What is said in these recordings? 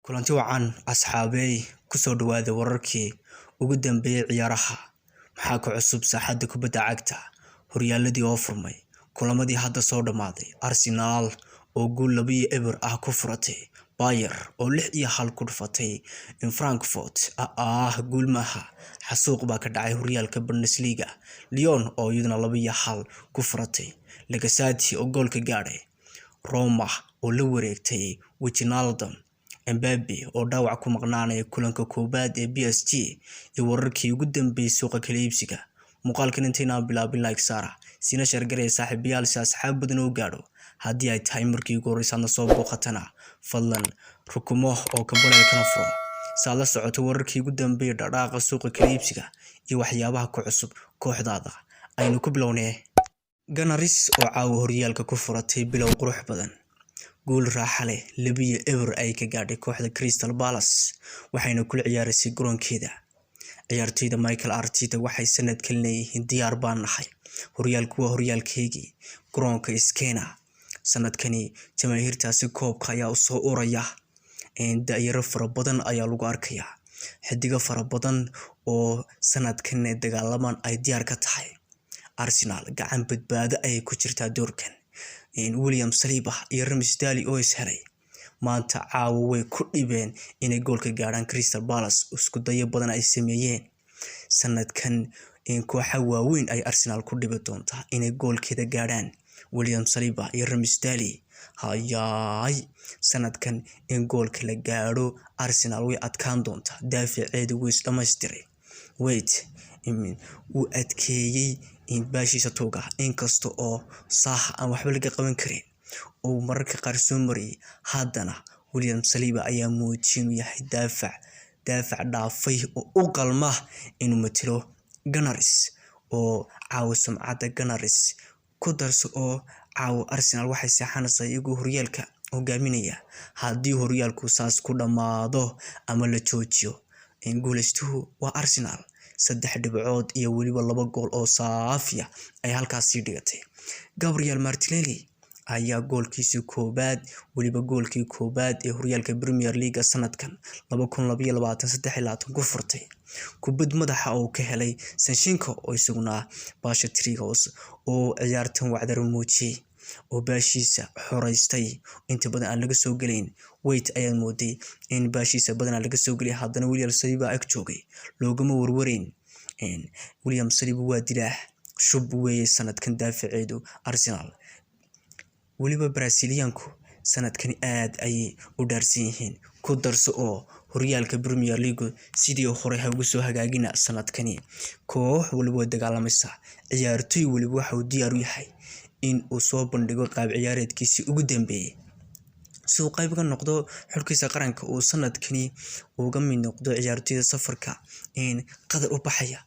Kulanti wacan asxaabey, kusoo dhawaada wararkii ugu dambeeyay ciyaaraha. Maxaa ka cusub saaxadda kubadda cagta? Horyaaladii oo furmay, kulamadii hadda soo dhammaaday, Arsenal oo guul 2-0 ah ku furatay, Bayern oo 6-1 ku dhufatay in Frankfurt. Guul maaha, xasuuq baa ka dhacay horyaalka Bundesliga. Lyon oo iyaduna 2-1 ku furatay, Lacazette oo goolka gaadhay, Roma oo la wareegtay Wijnaldum, Mbappe oo dhaawac ku maqnaanaya kulanka koowaad ee PSG, iyo wararkii ugu dambeeyay suuqa kala iibsiga. Muuqaalkan intaynaan bilaabin, like saara, siina share garaya saaxiibayaal si asxaab badan oo gaadho. Haddii ay tahay markii ugu horreysa aadna soo booqatana, fadlan rukumo oo gambaleelkana furo si aad la socoto wararkii ugu dambeeyay dhaqdhaqaaqa suuqa kala iibsiga iyo waxyaabaha ku cusub kooxdaada. Aynu ku bilownee Gunners oo caawa horyaalka ku furatay bilow qurux badan. Guul raaxa leh 2-0 ay ka gaadhay kooxda Crystal Palace, waxayna kula ciyaaraysay garoonkeeda. Ciyaartoyda Mikel Arteta waxay sanadkan leeyihiin diyaar baan nahay, horyaalku waa horyaalkeygii, garoonka iskeena. Sanadkani jamaahiirtaasi koobka ayaa usoo uraya, da'yaro fara badan ayaa lagu arkayaa, xidigo fara badan oo sanadkan dagaalamaan ay diyaar ka tahay. Arsenal gacan badbaado ayay ku jirtaa doorkan. William Saliba iyo Ramsdale oo is helay maanta caawa way ku dhibeen inay goolka gaadhaan Crystal Palace, isku dayo badan ay sameeyeen. Sanadkan kooxa waaweyn ay Arsenal ku dhibi doontaa inay goolkeeda gaadhaan. William Saliba iyo Ramsdale, hayaay, sanadkan in goolka la gaadho Arsenal way adkaan doontaa. Daafaceedu wuu is dhamaystiray. Wait, wuu adkeeyey baashiisa tuuga, inkasta oo Zaha aan waxba laga qaban karin oo mararka qaar soo mariyay, haddana William Saliba ayaa muujiyay inuu yahay daafac dhaafay oo u qalma inuu matalo Gunners oo caawa sumcadda Gunners ku darso. Oo caawa Arsenal waxay seexanaysaa iyagoo horyaalka hogaaminaya. Haddii horyaalku saas ku dhammaado ama la joojiyo, guuleystuhu waa Arsenal. 3 dhibcood iyo weliba 2 gool oo saafiya ay halkaas sii dhigatay. Gabriel Martinelli ayaa goolkiisii koobaad, weliba goolkii koobaad ee horyaalka Premier League sanadkan 2022-23 ku furtay kubad madaxa oo ka helay Zinchenko, oo isaguna baasha triga oo ciyaartan wacdar muujiyay oo baashiisa xoreystay, inta badan aan laga soo gelayn. Wait ayaad mooday in baashiisa badanaa laga soo gelay, haddana William Saliba ag joogay, loogama warwareyn. William Saliba waa dilaa shub weeye sanadkan daafaceedu Arsenal. Weliba Brazilianku sanadkan aad ayay u dhaarsan yihiin. Ku darso oo horyaalka Premier League sidii hore ha ugu soo hagaagina. Sanadkani koox waliba way dagaalamaysaa, ciyaartoy waliba waxa uu diyaar u yahay in uu soo bandhigo qaab ciyaareedkiisii ugu dambeeyay si uu qayb ka noqdo xulkiisa qaranka, uu sanadkani uga mid noqdo ciyaartoyda safarka Qatar u baxaya.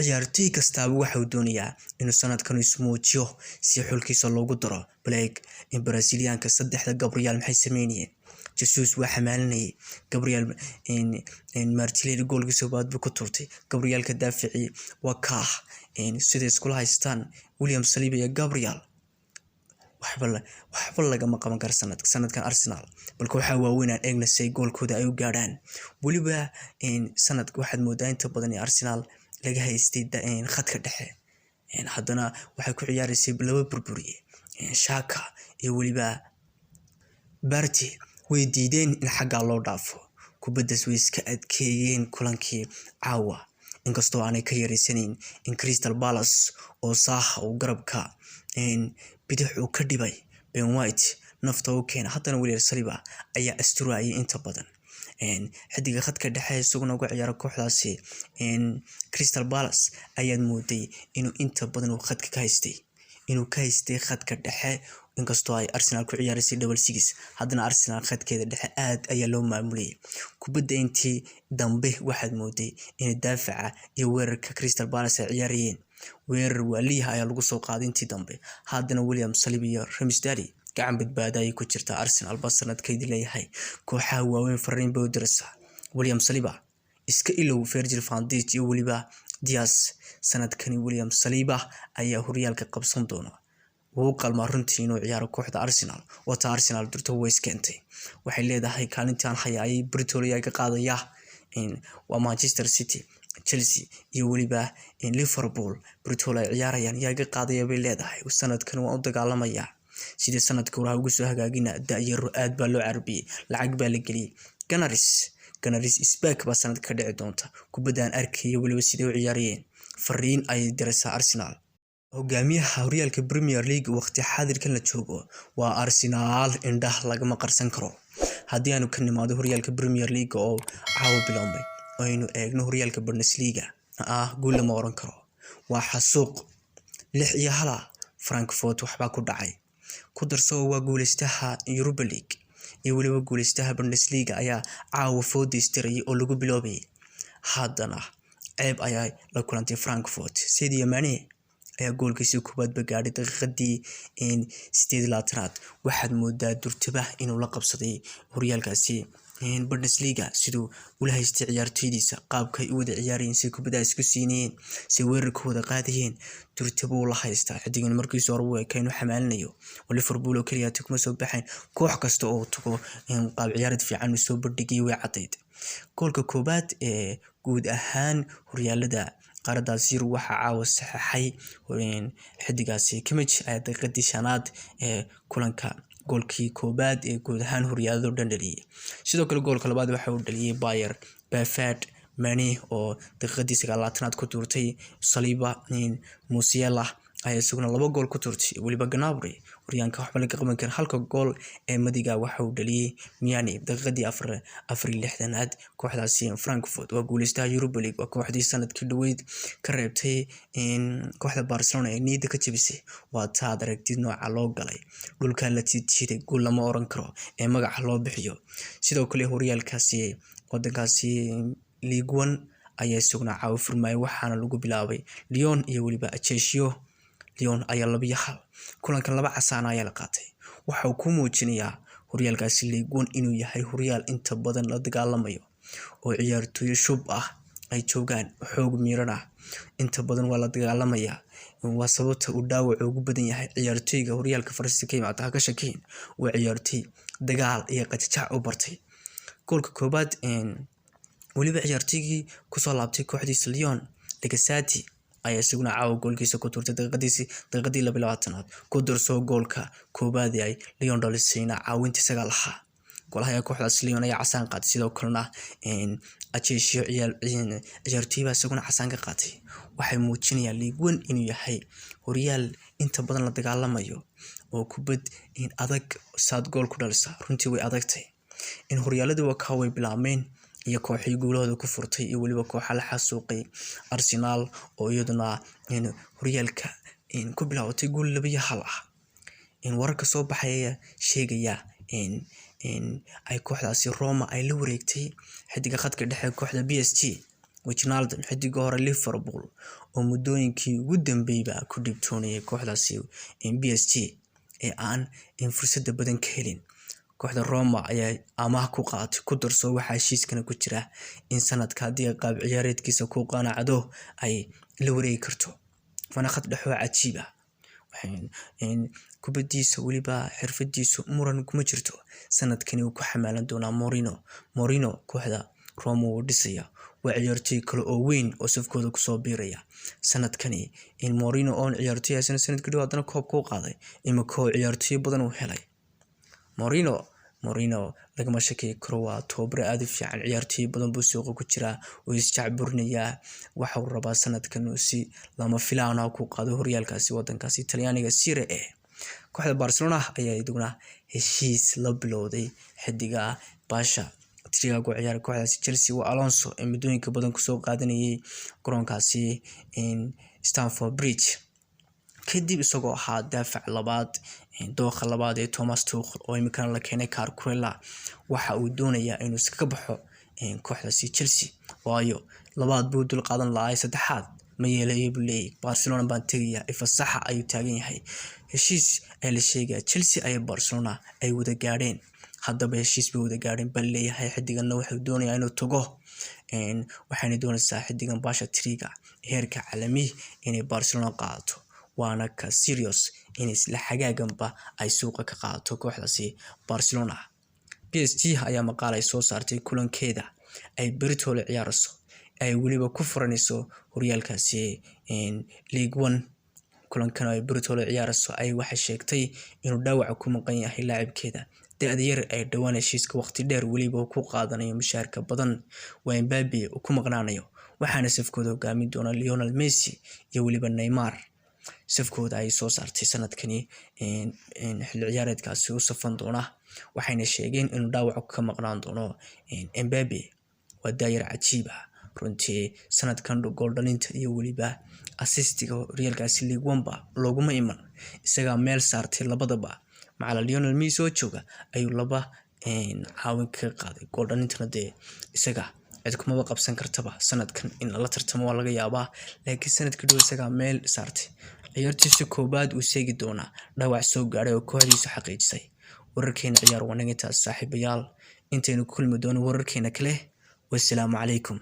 Ciyaartoy kastaaba waxa uu doonayaa inuu sanadkan ismuujiyo si xulkiisa loogu daro. Blake in Brazilianka saddexda Gabriel maxay sameynayeen? Jesus waa xamaalinayay. Gabriel Martinelli goolkiisa koobaad buu ku turtay. Gabrielka daaficii waa kaah siday iskula haystaan William Saliba iyo Gabriel, waxba lagama qaban karo sanadkan Arsenal. Balka waxaa waaweyn aan eegna si ay goolkooda ay u gaadhaan. Weliba sanadka waxaad moodaa inta badan ee Arsenal laga haystay khadka dhexe, haddana waxay ku ciyaareysay laba burburiye, Xhaka iyo weliba Partey. Way diideen in xaggaa loo dhaafo kubaddaas, way iska adkeeyeen kulankii caawa, inkastoo aanay ka yareysanayn in Crystal Palace oo Zaha uu garabka bidix uu ka dhibay, Ben White nafta u keena, haddana William Saliba ayaa asturayay inta badan. Xidiga khadka dhexe isaguna uga ciyaara kooxdaasi Crystal Palace ayaad mooday inuu inta badan uu khadka ka haystay, inuu ka haystay khadka dhexe. Inkastoo ay Arsenal ku ciyaareysay double six, haddana Arsenal khadkeeda dhexe aad ayaa loo maamulayay kubadda. Intii dambe waxaad mooday inay daafaca iyo weerarka Crystal Palace ay ciyaarayeen. Weerar waaliyaha ayaa lagu soo qaaday intii dambe, haddana William Saliba iyo Ramsdale gacan badbaada ayay ku jirtaa. Arsenal ba sanadkeedii leeyahay kooxaha waaweyn fariin bay u diraysaa. William Saliba iska ilow Virgil van Dijk iyo weliba Diaz, sanadkani William Saliba ayaa horyaalka qabsan doona. Wuu qalmaa runtii inuu ciyaaro kooxda Arsenal. Wata Arsenal durta way iskeentay, waxay leedahay kaalintaan haya ayay Pretoria ka qaadaya. Waa Manchester City, Chelsea iyo weliba Liverpool Pretoria ay ciyaarayaan, yaa ka qaadaya bay leedahay. Sanadkan waan u dagaalamayaa sidii sanadka hore ugu soo hagaagina. Da-yaro aad baa loo carbiyey, lacag baa la geliyey. Gunners is back baa sanadka ka dhici doonta. Kubaddaan arkaya weliba siday u ciyaarayeen, fariin ayay diraysaa Arsenal. Hogaamiyaha horyaalka Premier League waqti xaadirkan la joogo waa Arsenal, indhaha lagama qarsan karo. Haddii aanu ka nimaado horyaalka Premier League oo caawa bilowmay, aynu eegno horyaalka Bundesliga, ah guul lama oran karo, waa xasuuq 6-1. Frankfurt waxbaa ku dhacay. Ku darso waa guuleystaha Europa League iyo weliba guuleystaha Bundesliga ayaa caawa fooda istirayay oo lagu biloobayay, haddana ceeb ayaa la kulantay Frankfurt. Sadio Mane ayaa goolkiisii koowaadba gaadhay daqiiqadii 28aad. Waxaad moodaa durtaba inuu la qabsaday horyaalkaasi Bundesliga, siduu ula haystay ciyaartoydiisa, qaabkay u wada ciyaarayeen, si kubadda isku siinayeen, si weerarka wada qaadayeen, durtaba uu la haystaa xidigan. Markiisa hore uu ekaa inuu xamaalinayo oo Liverpool oo keliya kuma soo baxayn, koox kasta oo tago qaab ciyaareed fiican uu soo bandhigay, way cadayd. Goolka koowaad ee guud ahaan horyaalada qaaraddaas Yurub waxaa caawa saxeexay xidigaasi Kimmich ayaa daqiiqadii 5aad ee kulanka goolkii koowaad ee guud ahaan horyaalada oo dhan dhaliyay. Sidoo kale goolka labaad waxa uu dhaliyay Bayer Pavard Mane oo daqiiqadii 29aad ku tuurtay. Saliba, Musiala ayaa isaguna laba gool ku tuurtay, weliba Gnabry horyaanka waxba laga qaban karin. Halka gool ee madiga waxa uu dhaliyay Miani daqiiqadii 64aad. Kooxdaasi Frankfurt waa guuleystaha Europa League, waa kooxdii sanadkii dhaweyd ka reebtay kooxda Barcelona ee niyadda ka jabisay. Waa taad aragtid nooca loo galay, dhulka la tiidjiiday, guul lama oran karo ee magaca loo bixiyo. Sidoo kale horyaalkaasi wadankaasi Ligue 1 ayaa isaguna caawa furmayay, waxaana lagu bilaabay Lyon iyo weliba Ajaccio. Lyon ayaa 2-1 kulankan, laba casaan ayaa la qaatay. Waxa uu ku muujinayaa horyaalkaasi Ligue 1 inuu yahay horyaal inta badan la dagaalamayo oo ciyaartooyo shub ah ay joogaan, xoog miiran ah. Inta badan waa la dagaalamayaa, waa sababta uu dhaawacu ugu badan yahay ciyaartooyga horyaalka Faransiiska ka yimaada. Ha ka shakiin, waa ciyaartooy dagaal iyo qajajac u bartay. Goolka koobaad weliba ciyaartoygii kusoo laabtay kooxdiisa Lyon, Lacazette, ayaa isaguna caawa goolkiisa ku tuurtay daqiiqadii 22aad. Ku darsoo goolka koobaad ee ay Lyon dhalisayna caawinta isaga lahaa. Golaha kooxdaas Lyon ayaa casaan qaatay, sidoo kalena Ajaccio ciyaartooy baa isaguna casaan ka qaatay. Waxay muujinayaan Ligue 1 inuu yahay horyaal inta badan la dagaalamayo oo kubad adag saad gool ku dhalisa runtii way adagtay. In horyaaladii wakaa way bilaabmeen iyo kooxii guulahooda ku furtay iyo weliba kooxa la xasuuqay. Arsenal oo iyaduna horyaalka ku bilaabatay guul 2-1 ah. Wararka soo baxaya sheegaya in ay kooxdaasi Roma ay la wareegtay xidiga khadka dhexe kooxda PSG, Wijnaldum, xidiga hore Liverpool oo muddooyinkii ugu dambeeyba ku dhibtoonayay kooxdaasi PSG ee aan fursada badan ka helin. Kooxda Roma ayaa amaah ku qaadatay. Ku darso waxaa heshiiskana ku jira in sanadka haddii qaab ciyaareedkiisa ku qanacdo ay la wareegi karto. Waana khad dhexe oo cajiib ah, kubadiisa weliba xirfadiisu muran kuma jirto. Sanadkani wuu ku xamaalan doonaa Mourinho. Mourinho kooxda Roma wuu dhisaya, waa ciyaartoy kale oo weyn oo safkooda kusoo biiraya sanadkani. In Mourinho oon ciyaartoy haysan sanadkii dhow haddana koobka u qaaday, imika oo ciyaartoy badan uu helay. Mourinho lagama shaki karo, waa tababare aad u fiican, ciyaartoy badan buu suuqa ku jiraa, wuu isjacburinayaa. Waxa uu rabaa sanadkan inuu si lama filaan ah ku qaado horyaalkaasi wadankaasi Talyaaniga Serie A. Kooxda Barcelona ayaa iyaduna heshiis la bilowday xidiga Basha Triago ciyaar kooxdaasi Chelsea, waa Alonso ee muddooyinka badan kusoo qaadanayay garoonkaasi Stamford Bridge, kadib isagoo ahaa daafac labaad, dooqa labaad ee Thomas Tuchel, oo iminkana la keenay Cucurella. Waxa uu doonayaa inuu iskaga baxo kooxdaasi Chelsea, waayo labaad buu dul qaadan lahaa, saddexaad ma yeelayo buu leeyahay. Barcelona baan tegayaa, ifasaxa ayuu taagan yahay. Heshiis ayaa la sheegaya Chelsea ay Barcelona ay wada gaadheen. Haddaba heshiis bay wada gaadheen baa leeyahay. Xidiganna wuxuu doonayaa inuu tago, waxayna doonaysaa xidigan Basha Triga heerka caalami inay Barcelona qaadato, waana ka serious. In isla xagaaganba ay suuqa ka qaadato kooxdaasi Barcelona. PSG ayaa maqaal ay soo saartay kulankeeda ay beritoole ciyaarayso, ay weliba ku furanayso horyaalkaasi Ligue 1. Kulankan ay beritoole ciyaarayso ay waxay sheegtay inuu dhaawaca ku maqan yahay laacibkeeda da-da yar ay dhowaan heshiiska waqti dheer weliba ku qaadanayo mushaharka badan, waa Mbappe, uu ku maqnaanayo. Waxaana safkooda hogaamin doona Lionel Messi iyo weliba Neymar. Safkooda ay soo saartay sanadkani xilli ciyaareedkaasi u safan doona, waxayna sheegeen inuu dhaawac ka maqnaan doono Mbappe. Waa daayar cajiib ah runtii. Sanadkan gool dhalinta iyo weliba assistiga horyaalkaasi Ligue 1 ba looguma iman, isagaa meel saartay labadaba. Macala Lionel Messi oo jooga ayuu laba caawin kaga qaaday. Gool dhalintana dee isaga cid kumaba qabsan kartaba. Sanadkan in lala tartamo waa laga yaabaa, laakiin sanadka dhow isagaa meel saartay. Ciyaartiisa koobaad uu seegi doonaa dhaawac soo gaadhay oo kooxdiisu xaqiijisay. Wararkeena ciyaar waa naga intaas, saaxiibayaal. Intaynu ku kulmi doono wararkeena kale, wassalaamu calaykum.